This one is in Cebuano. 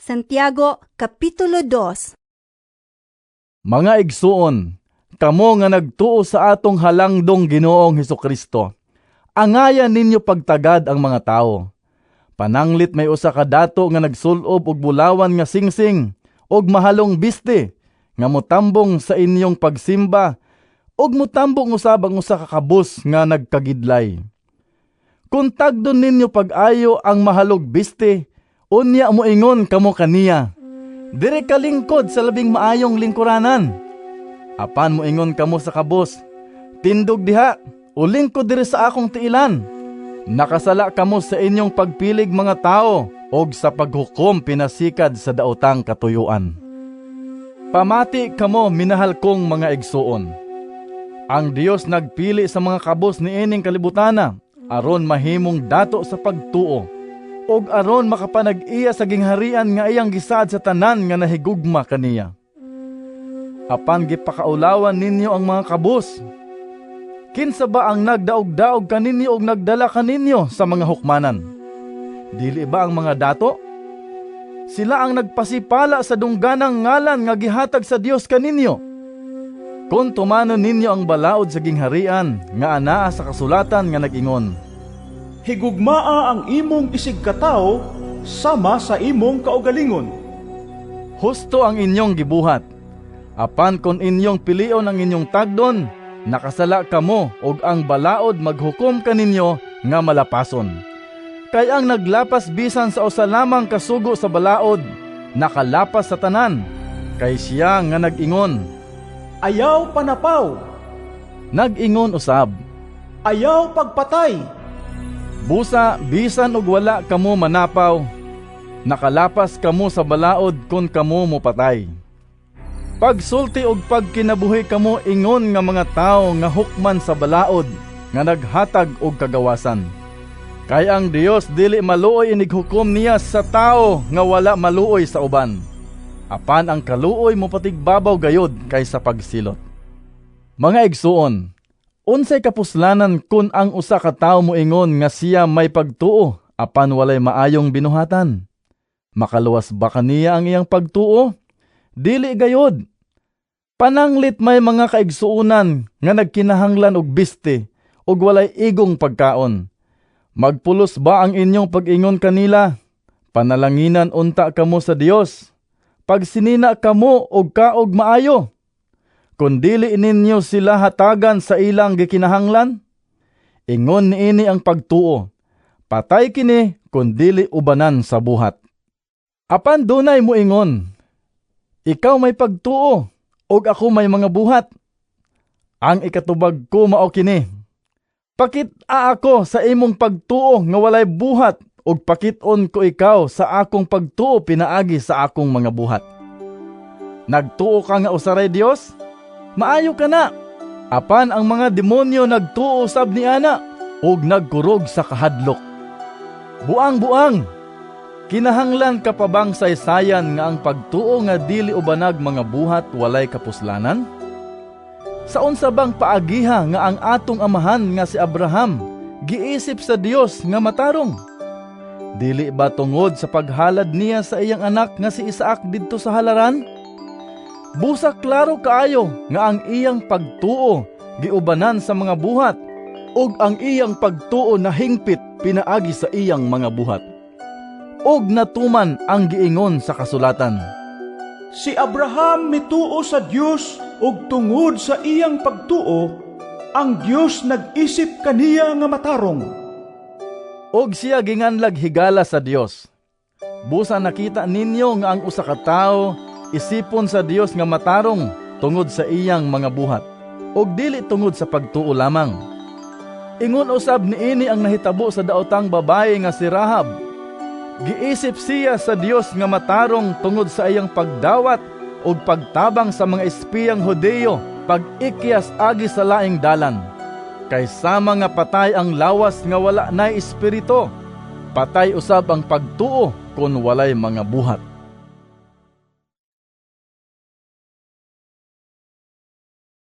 Santiago Kapitulo 2. Mga igsuon, kamo nga nagtuo sa atong halangdong Ginoong Hesukristo, angayan ninyo pagtagad ang mga tawo. Pananglit may usa ka dato nga nagsul-ob og bulawan nga singsing ug mahalong biste nga motambong sa inyong pagsimba ug motambong usab ang usa ka kabus nga nagkagidlay. Kung tagdon ninyo pag-ayo ang mahalog biste, unya moingon kamo kaniya, "Diri ka lingkod sa labing maayong lingkuranan." Apan moingon kamo sa kabus, "Tindog diha o lingkod diri sa akong tiilan." Nakasala kamo sa inyong pagpilig mga tawo og sa paghukom pinasikad sa daotang katuyoan. Pamati kamo, minahal kong mga igsuon. Ang Dios nagpili sa mga kabus niining kalibutana aron mahimong dato sa pagtuo ug aron makapanag-iya sa gingharian nga iyang gisaad sa tanan nga nahigugma kaniya. Apan gipakaulawan ninyo ang mga kabus. Kinsa ba ang nagdaog-daog kaninyo ug nagdala kaninyo sa mga hukmanan? Dili ba ang mga dato? Sila ang nagpasipala sa dungganang ngalan nga gihatag sa Dios kaninyo. Kung tumanon ninyo ang balaod sa gingharian nga anaa sa kasulatan nga nag-ingon, "Higugmaa ang imong isigkatawo sama sa imong kaugalingon," husto ang inyong gibuhat. Apan kung inyong pilion ang inyong tagdon, nakasala kamo ug ang balaod maghukom kaninyo nga malapason. Kay ang naglapas bisan sa usa lamang ka sugo sa balaod, nakalapas sa tanan. Kay siya nga nag-ingon, "Ayaw panapaw," nag-ingon usab, "Ayaw pagpatay." Busa bisan og wala kamo manapaw, nakalapas kamo sa balaod kon kamo mopatay. Pagsulti og pagkinabuhi kamo ingon nga mga tawo nga hukman sa balaod nga naghatag og kagawasan. Kay ang Dios dili maluoy inighukom niya sa tawo nga wala maluoy sa uban. Apan ang kaluoy mopatigbabaw gayod kaysa pagsilot. Mga igsuon, unsay kapuslanan kon ang usa ka tawo moingon nga siya may pagtuo apan walay maayong binuhatan? Makaluwas ba kaniya ang iyang pagtuo? Dili gayod. Pananglit may mga kaigsuonan nga nagkinahanglan og biste ug walay igong pagkaon. Magpulos ba ang inyong pag-ingon kanila, "Panalanginan unta kamo sa Dios," pagsinina kamo og kaog maayo, kun dili ninyo sila hatagan sa ilang gikinahanglan? Ingon niini ang pagtuo, patay kini kun dili ubanan sa buhat. Apan dunay moingon, "Ikaw may pagtuo ug ako may mga buhat." Ang ikatubag ko mao kini: Pakit-a ako sa imong pagtuo nga walay buhat ug pakit-on ko ikaw sa akong pagtuo pinaagi sa akong mga buhat. Nagtuo ka nga usa ray Dios? Maayo kana. Apan ang mga demonyo nagtuo sab niana ug nagkurog sa kahadlok. Buang-buang! Kinahanglan ka pa bang saysayan nga ang pagtuo nga dili ubanag mga buhat walay kapuslanan? Sa unsa bang paagiha nga ang atong amahan nga si Abraham giisip sa Dios nga matarong? Dili ba tungod sa paghalad niya sa iyang anak nga si Isaac didto sa halaran? Busa klaro kaayo nga ang iyang pagtuo giubanan sa mga buhat ug ang iyang pagtuo nahingpit pinaagi sa iyang mga buhat. Ug natuman ang giingon sa kasulatan, "Si Abraham mituo sa Dios ug tungod sa iyang pagtuo, ang Dios nag-isip kaniya nga matarong." Ug siya ginganlag higala sa Dios. Busa nakita ninyo nga ang usa ka tawo isipon sa Dios nga matarong tungod sa iyang mga buhat ug dili tungod sa pagtuo lamang. Ingon usab niini ang nahitabo sa daotang babaye nga si Rahab. Giisip siya sa Dios nga matarong tungod sa iyang pagdawat ug pagtabang sa mga espiyang Hudiyo pag-ikyas agi sa laing dalan. Kay sama nga patay ang lawas nga wala nay espiritu, patay usab ang pagtuo kon walay mga buhat.